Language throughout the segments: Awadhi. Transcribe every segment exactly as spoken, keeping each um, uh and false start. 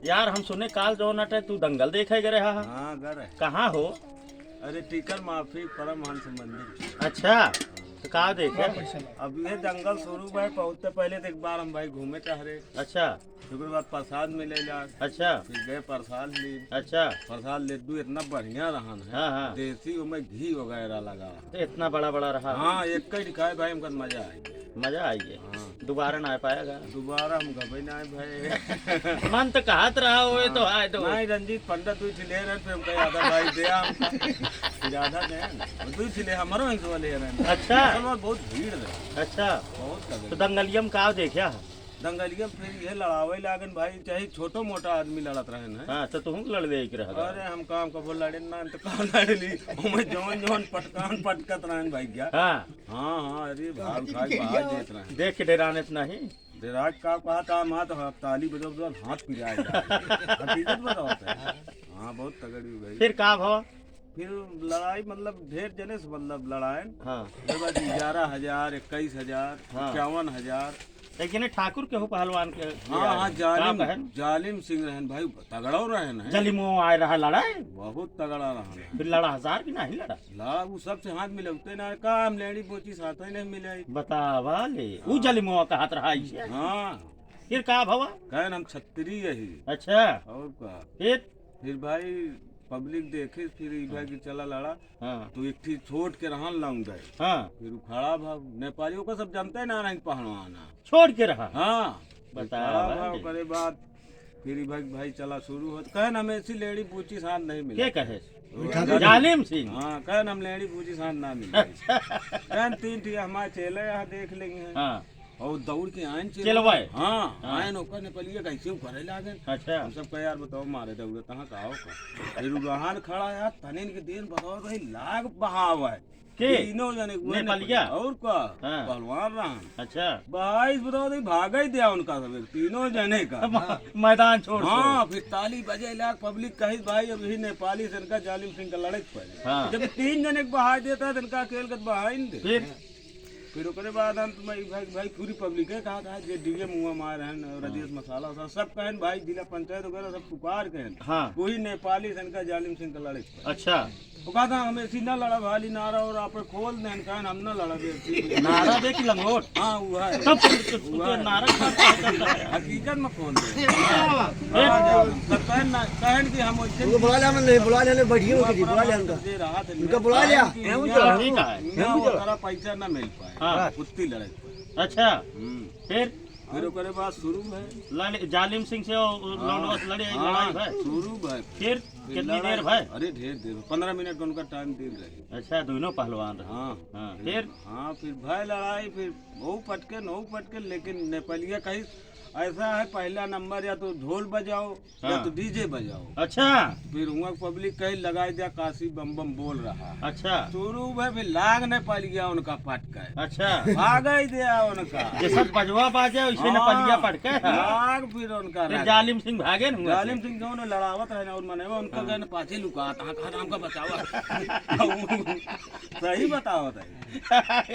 यार, हम सुने काल जौन अटे तू दंगल देखे गए रहा। हाँ, गए रहे। कहाँ हो? अरे, टीकर माफी परमहंस मंदिर। अच्छा, तो का देखे? अब ये दंगल शुरू भाई, पहुँचते पहले तो एक बार हम भाई घूमे टहरे। अच्छा। फिर ओकरे बाद प्रसाद मिले ला। अच्छा। फिर गए प्रसाद ली। अच्छा। प्रसाद लड्डू इतना बढ़िया रहन है। हाँ, हाँ। देसी, ओमे घी वगैरह लगा। तो इतना बड़ा बड़ा रहा। हाँ, एक ही दिखाए भाई, हमका मजा आई। मजा आई है। हाँ। दोबारा ना आ पाएगा। दोबारा हम गबे ना आए भाई। मन तो कहत रहा हो, ये तो हाँ। आए तो। नहीं, रंजीत पंडित दुई ठे ले रहे, फिर हमका याद है भाई, दे आ। ज्यादा दे ना। दुई ठे ले, हमारो हिस्सा ले रहे। अच्छा। असल में बहुत भीड़ रहे। अच्छा। बहुत तो तगड़ी। दंगलिया में का देखा? दंगलिया में फिर ये लड़ावे लागन भाई, चाहे छोटो मोटा आदमी लड़त रहन है। हाँ, तो तुहूँ के लड़वे के रह गया। अरे, हम काम कबो लड़े ना, तो कहाँ लड़े ली? ओमे जौन जौन पटकान पटकत रहन भाई क्या? हाँ। हाँ, हाँ, अरे, भाग उठा के बाहर देत रहन। देख के डेराने तो नहीं। डेरा का कहा था, हम हाथ, हाथ ताली बजाओ, बजाओ, हाथ पिराए जाए। हकीकत बताओ तो। हाँ, बहुत तगड़ी हो गई। फिर का भवा? फिर लड़ाई, मतलब, ढेर जने से, मतलब, लड़ाएन। हाँ। ओकर बाद ग्यारह हजार, इक्कीस हजार, हाँ। इक्यावन हजार। एक जने ठाकुर केहू पहलवान के हाँ, हाँ, का जालिम, बहन? जालिम सिंह रहन भाई, तगड़ो रहन है। जलिमो आए रहा लड़ाई? बहुत तगड़ा रहन है। फिर लड़ा हजार की नहीं लड़ा? लड़ा, वो सबसे हाथ मिलौते ना, का हम लेड़ी बोची साथ ही नहीं मिले। बतावा ले, ऊ हाँ। जलिमो का हाथ रहा इसे। हाँ। फिर का भवा? कहन हम छत्री यही। अच्छा। और का? फिर? फिर भाई पब्लिक देखे, फिर ई भाई हाँ। कि चला लड़ा। हाँ। तो एक ठी छोट के रहन लौंडे। हाँ। फिर उ खड़ा भा, नेपाली ओकर सब जानते ना रहे पहलवान है। छोट के रहा? हाँ। फिर बतावा खड़ा भा, ले। ओकरे बाद फिर ई भाई, भाई चला शुरू होत। कहन हम ऐसी लेडी बूची साथ नहीं मिले। के कहे? वो उठा दे। जालिम सिंह। हाँ, कहन हम लेडी बूची साथ ना मिले। अच्छा। कहन तीन ठी हमारे चेले यहाँ देख लेंगे। हाँ। और दौड़ के आयन चेलवा। चेलवा। हाँ, हाँ। आयन ओकर नेपालिया कैसे उ करे लागन। अच्छा। हम सब कहे, "यार बताओ, मारे दौड़े तहाँ का हो का?" फिर उ रहन खड़ा यार, तनिन के दिन बताओ तो ही लाग बहाव है। के? तीनों जने को नेपालिया? नेपालिया। और का? हाँ। पहलवान रहन। अच्छा। भाई बताओ तो ही भागा ही दिया उनका सब, तीनों जने का। म-, मैदान छोड़ हाँ, छोड़। फिर ताली बजे लाग, पब्लिक कही, "भाई अब यही नेपाली से इनका जालिम सिंह का लड़े के पड़े।" हाँ। जब तीन जने के बहाई देता है, तो इनका अकेल के बहाई नहीं दे। फिर? फिर ओकरे बाद अंत में ई भाई, भाई पूरी पब्लिक है कहा था, जे डीजे मुआ मार रहन और हाँ। रजेश मसाला वसाला सब कहन भाई जिला पंचायत वगैरह सब पुकार कहन। हाँ। वही नेपाली से इनका जालिम सिंह का लड़े। अच्छा। वो कहा था, "हम ऐसी ना लड़ा भाली नारा और आप खोल देन कहन हम ना लड़ा बेसी।" नारा दे कि लंगोट? हाँ, वो है। तब तो, तो, तो वो है। नारा का हकीकत में खोल दे। फिर? तो कहन ना, कहन कि हम वैसे उनको बुला ले, हमने नहीं बुला ले, हमने बैठिए उनके जी, बुला ले उनका। जे रहा था उनका बुला लिया। कहन कि यहाँ, ठीक है। यहाँ वो तरह पैसा ना मिल पाए। हाँ। कुत्ती लड़ाई पर। अच्छा। हम्म। फिर? फिर ओकरे बाद शुरू है। लाल-, जालिम सिंह से और हाँ, लौंडवा से लड़े, हाँ, लड़ाई भय? शुरू भय। फिर फिर कितनी लड़ाई, देर भय? अरे ढेर देर, पन्द्रह मिनट उनका टाइम दिल रहे। अच्छा, दोनों पहलवान रहे। हाँ। हाँ, फिर? हाँ, फिर भय लड़ाई, फिर वो पटके, नौ पटके, लेकिन नेपालिया कहीं ऐसा है, पहला नंबर या तो ढोल बजाओ, या हाँ। तो डीजे बजाओ। अच्छा। फिर हुआ पब्लिक कहीं लगाई दिया, "काशी बम बम बोल रहा है।" अच्छा। शुरू में फिर लाग नेपालिया उनका पटके। अच्छा। भागा ही दिया उनका। जैसे बजवा बाजे, वैसे हाँ, नेपालिया पटके। लाग फिर उनका फिर रहा। जालिम सिंह भागे न हुआ। जालिम सिंह जौन लड़ावत रहे ना और मने में उनका हाँ। गए न पाछे लुकात, "हाँ, कहा हमका बचावा।" सही बतावत है।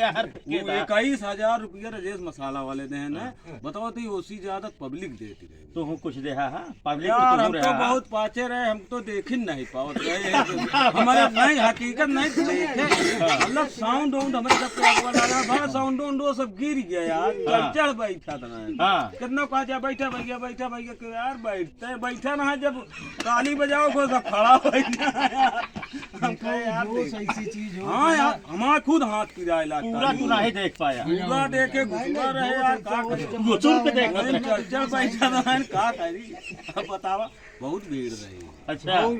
यार, वो के था? इक्कीस हजार रुपया रजेश मसाला वाले देहे ना। हाँ। बताओ तो ये ओसी ज्यादा पब्लिक देती रहे। तू हूँ कुछ देहा, हाँ? पब्लिक यार, तो तू हम तो रहा। बहुत पाछे रहे, हम तो देख ही नहीं पावत रहे। हमारे नहीं, हकीकत नहीं देखे। मतलब साउंड वाउंड हमारे सब के आगे वाला रहा, बड़ा साउंड वाउंड वो सब गिर गया यार। हाँ। चढ़, चढ़ बैठा था मैं। हाँ। कितना कहा जा, "बैठा भैया, बैठा भैया," के यार बैठते, बैठा ना है, जब ताली बजाओ को सब खड़ा हो गया यार। हमको यार वो देख। ऐसी चीज हो हाँ कि यार, हमारा खुद हाथ पिराए लागता पूरा है। तू नहीं देख पाया। पूरा देखे घुसुआ रहे यार, का करी? वो चुप के देख। नहीं, चढ़, चढ़ बैठा था, का करी? अब बतावा, बहुत भीड़ रही। अच्छा। हाँ।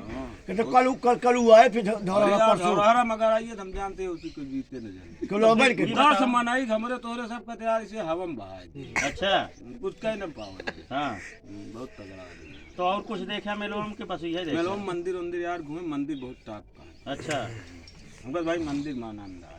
कहते कल, कल, कल हुआ है, फिर धौरहरा अरे यार, परसों। धौरहरा मगर आइए, हम जानते हैं उसी को जीते न जाते। क्यों लोग बैठ के? दस मनाई हमरे तोहरे सब कहते यार, इसे हवा में बहाए दे। अच्छा। कुछ कह न पावे। हाँ। हम्म, बहुत तगड़ा आदमी। तो और कुछ देखा मेलवा में कि बस यही देखा? मेलवा में मंदिर उंदिर यार घूमे, मंदिर बहुत टाप का है। अच्छा। हमका भाई मंदिर में आनंद आए।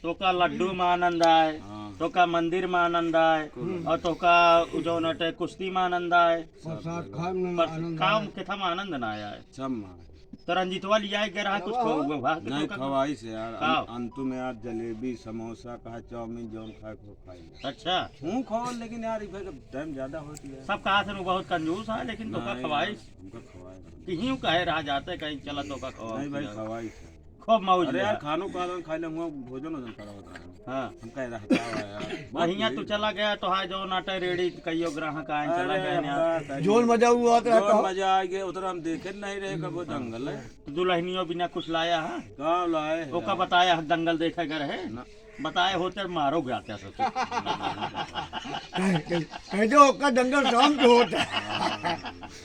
तो का लड्डू में आनंद आए, हाँ। तो का मंदिर में आनंद आए, हम्म। और तो का उ जौन अटे कुश्ती में आनंद आए। प्रसाद खाए में पर आनंद खाए आए। में किथा में आनंद ना आए। सब में आए। तो रंजीतवा लिया के रहा कुछ खो हुआ बा, कि नहीं, तो का खवाई से यार, का? अन-, अंतु में यार जलेबी, समोसा, कहा चाउमीन, जौन खाए को खाई ले। अच्छा। हूँ खाओ, लेकिन यार, इधर जब टाइम ज्यादा होती है। सब कहा से बहुत कंजूस है, लेकिन तो का नहीं खवाई यार, से। हमका खवाई से। कि यूं कहे रहा जाते कहीं चला तो का खवाई नहीं भाई, से। खवाई से। खूब मौज अरे ले यार, रहा। खानो का आदमी खाई ले, हुआ भोजन वोजन करा होता है। हाँ। हमका रहता है यार। बढ़िया, तू चला गया तो हाय जो नाटे रेडी कहियो ग्राहक आए, चला अरे गया ना। हमका कहीं जोन मजा हुआ तो जोन रहता। मजा आ गया, उधर हम देखे नहीं रहे कबो जंगल है। तो दुल्हनियों बिना कुछ लाया है? का लाए हैं ओका यार? बताया है दंगल देखे गए रहे? ना। बताए होते मारो गया क्या सोचे? कह, कह, कह दो ओका दंगल शाम को होता है। हाँ,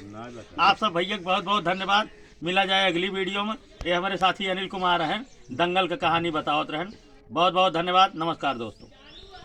ना बता। आप सब भैया के बहुत बहुत धन्यवाद। मिला जाए अगली वीडियो में। ये हमारे साथी अनिल कुमार हैं, दंगल का कहानी बतावत रहन। बहुत बहुत धन्यवाद। नमस्कार दोस्तों।